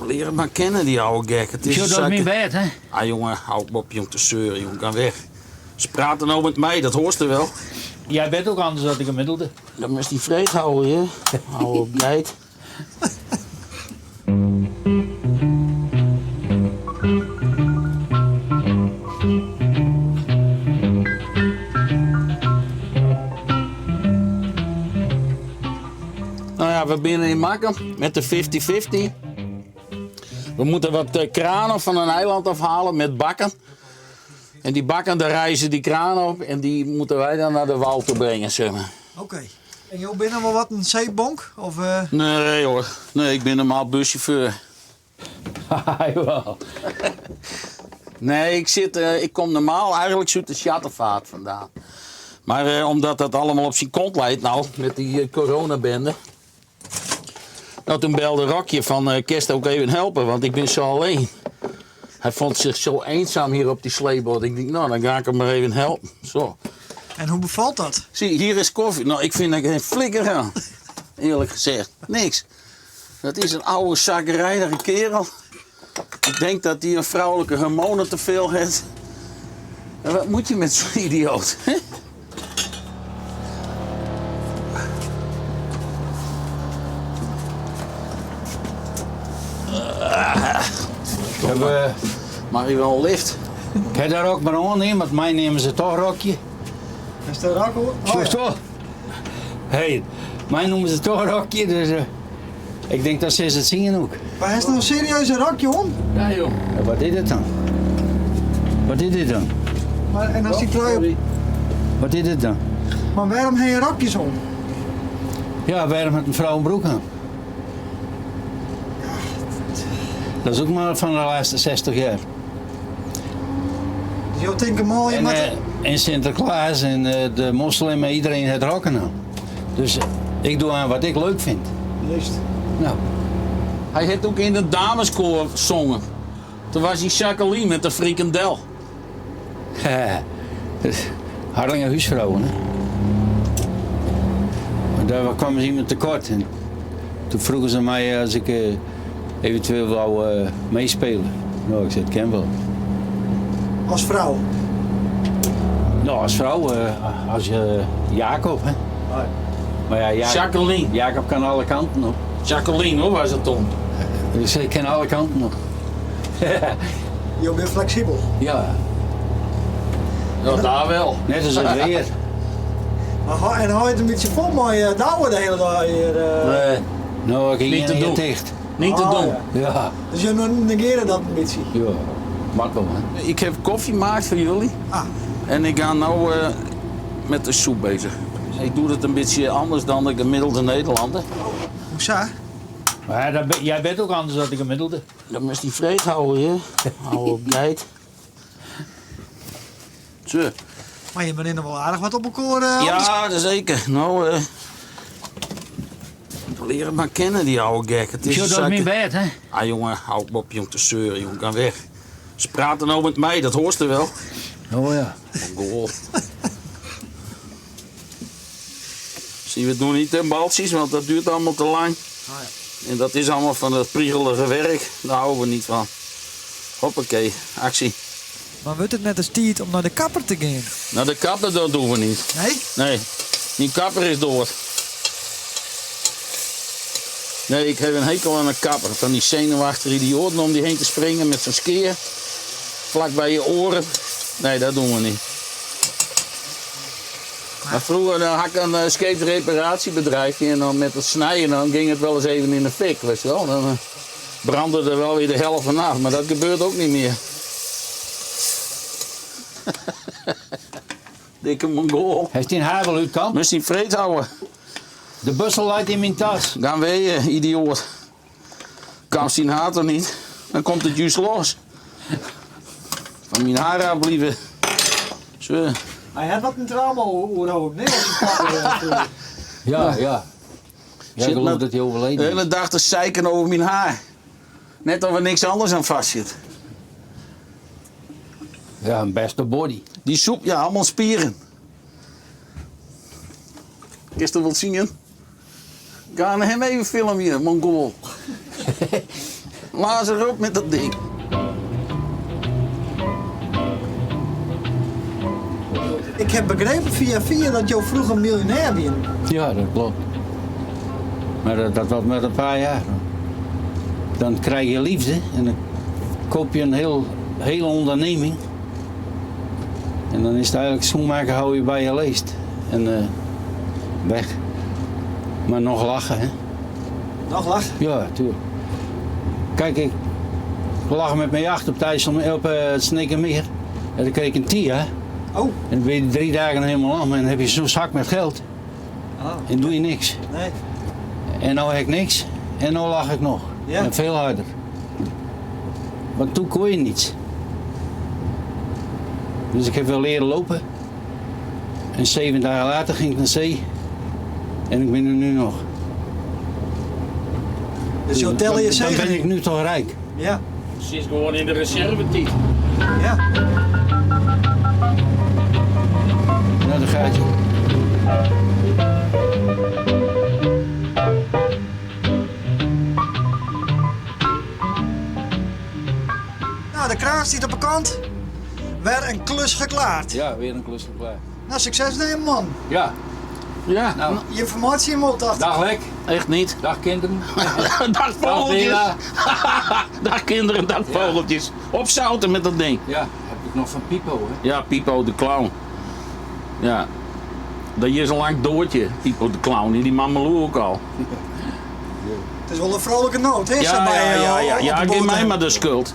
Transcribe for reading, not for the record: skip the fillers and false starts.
Lear him mar kennen, dy ouwe gek. It is Sjoch, dat is myn bêd, hè? Ah, jonge, hou op jong te seuren, jong. Ga weg. Ze praten nou met mij, dat hoorst wel. Jij bent ook anders dan de gemiddelde. Dan moest die vreed houden, hè? Hou op, geit. Nou ja, we binnen in Makkum met de 50-50. We moeten wat eh, kranen van een eiland afhalen met bakken. En die bakken, daar reizen die kraan op en die moeten wij dan naar de wal toe brengen, zeg maar. Oké. En jo binne wol wat in seebonk? Of, eh? Nee hoor, nee, ik ben normaal buschauffeur. Jawel. Nee, ik, zit, eh, ik kom normaal eigenlijk uit de chartervaart vandaan. Maar eh, omdat dat allemaal op zijn kont leidt nou, met die eh, coronabende. Nou, toen belde Rokje van, eh kerst ook even helpen, want ik ben zo alleen. Hij vond zich zo eenzaam hier op die sleeboot. Ik denk, nou, dan ga ik hem maar even helpen. Zo. En hoe bevalt dat? Zie, hier is koffie. Nou, ik vind er geen flikker aan. Eerlijk gezegd. Niks. Dat is een oude chagrijnige kerel. Ik denk dat hij een vrouwelijke hormonen te veel heeft. En wat moet je met zo'n idioot? Hè? Heb, Mag je wel een lift? Ik heb daar ook maar aan, want mij nemen ze toch rokje. Is dat rak hoor? Oh, Zo ja. toch? Hey, mij noemen ze toch rokje, dus eh, ik denk dat ze het zingen ook. Maar hij is nou serieus een rakje om? Ja joh. Ja, wat is dit dan? Wat is dit dan? Maar, en als die trui op... Wat is dit dan? Maar waarom heb je rakjes om? Ja, waarom had een vrouw een broek aan? Dat is ook maar van de laatste 60 jaar. Dus je denkt mooi, En, maar... eh, en Sinterklaas en eh, de moslim en iedereen het rokken aan. Dus ik doe aan wat ik leuk vind. Juist. Nou, Hij heeft ook in de dameskoor gezongen. Toen was hij Jacqueline met de frikandel. Harlingen huisvrouwen, hè. Maar Daar kwam ze iemand tekort. En toen vroegen ze mij als ik eh, eventueel wou eh, meespelen. Nou, ik zei, het ken wel. Als vrouw. Nou, als vrouw, eh, als je Jacob, hè. Maar ja, Jacob, Jacqueline. Jacob kan alle kanten op. Jacqueline hoor, was het toen. Dus ik kan alle kanten op. Je bent flexibel. Ja, Nou, daar wel. net als het weer. Maar, en hou je het een beetje vol met je douwen de hele dag hier? eh? Nee. Nou, ik ging Niet te hier doen. dicht. Niet te Oh, doen. ja. Ja, Dus je negeert dat een beetje. ja. Mag wel, hè. Ik heb koffie gemaakt voor jullie. Ah. En ik ga nou eh, met de soep bezig. Ik doe het een beetje anders dan de gemiddelde Nederlander. Hoe zo? Maar dat ben- jij bent ook anders dan de gemiddelde. Dan moest die vreed houden, hè. Hou op, geit. Zo. Maar je bent nog wel aardig wat op elkaar. eh, Ja, dat zeker. Nou, eh leer hem maar kennen, die oude gek. Het is Zo, een dat is mijn zakke- bed, hè? Ah, jongen, hou op, jong, te zeuren, jong. Ga weg. Ze praten nou met mij, dat hoort ze wel. Oh ja. Mongool. Zie, we doen niet in baltjes, want dat duurt allemaal te lang. Ah, ja. En dat is allemaal van dat priegelige werk. Daar houden we niet van. Hoppakee, actie. Maar wordt het net als tijd om naar de kapper te gaan? Nou, de kapper, dat doen we niet. Nee? Nee, die kapper is door. Nee, ik heb een hekel aan een kapper. Van die zenuwachtige idioten om die heen te springen met zo'n skeer. Vlak bij je oren. Nee, dat doen we niet. Maar vroeger dan had ik een eh, scheepsreparatiebedrijfje en dan met het snijden dan ging het wel eens even in de fik, weet je wel. Dan eh, brandde er wel weer de helft vanaf, maar dat gebeurt ook niet meer. Dikke Mongool. Hij is in haar wel uitkamp. Misschien vreed houden. De bussel leidt in mijn tas. Dan weet je, idioot. Kan zien haar toch niet? Dan komt het juist los. Van mijn haar af blijven. Zo. Hij had wat een trauma oorhoofd. Nee, als een kapper. eh, vroeger. Ja, ja. Ja, ik Zit geloof maar dat hij De overleden is. hele dag te zeiken over mijn haar. Net of er niks anders aan vast zit. Ja, een beste body. Die soep, ja, allemaal spieren. Gisteren wilt zien? Ga naar hem even filmen hier, Mongool. Lazer op met dat ding. Ik heb begrepen fia fia dat jo froeger miljonêr wienen. Ja, dat klopt. Maar dat, dat was maar een paar jaar. Dan krijg je liefde en dan koop je een heel, hele onderneming. En dan is het eigenlijk schoenmaker hou je bij je leest. En eh, weg. Maar nog lachen, hè? Nog lachen? Ja, tuurlijk. Kijk, ik lag met mijn jacht op, het IJssel, op eh, het Sneekermeer. En dan kreeg ik een TIA. Oh. En dan ben je drie dagen helemaal lam en dan heb je zo'n zak met geld. Oh. En doe je niks. Nee. En nou heb ik niks. En nou lach ik nog. Ja. En veel harder. Want toen kon je niets. Dus ik heb wel leren lopen. En zeven dagen later ging ik naar zee. En ik ben er nu nog. Dus je hotel je Dan ben zegen. ik nu toch rijk. Ja. Ze is gewoon in de reservetijd. Ja. Nou, daar gaat je. Nou, de kraan zit op de kant. Weer een klus geklaard. Ja, weer een klus klaar. Nou, succes naar je man. Ja. Ja, Nou, Je informatie moet achter. dag Lek. echt niet. Dag kinderen. Dag Dag vogeltjes. Bela. Dag kinderen, dag vogeltjes. Opzouten met dat ding. Ja, heb ik nog van Pipo, hè? Ja, Pipo de Clown. Ja. Dat is een lang doortje, Pipo de Clown. Die mameloe ook al. Het is wel een vrolijke noot, hè? zo Ja, bij, ja, ja, eh, ja. op Ja, de geef boot. mij maar de schuld.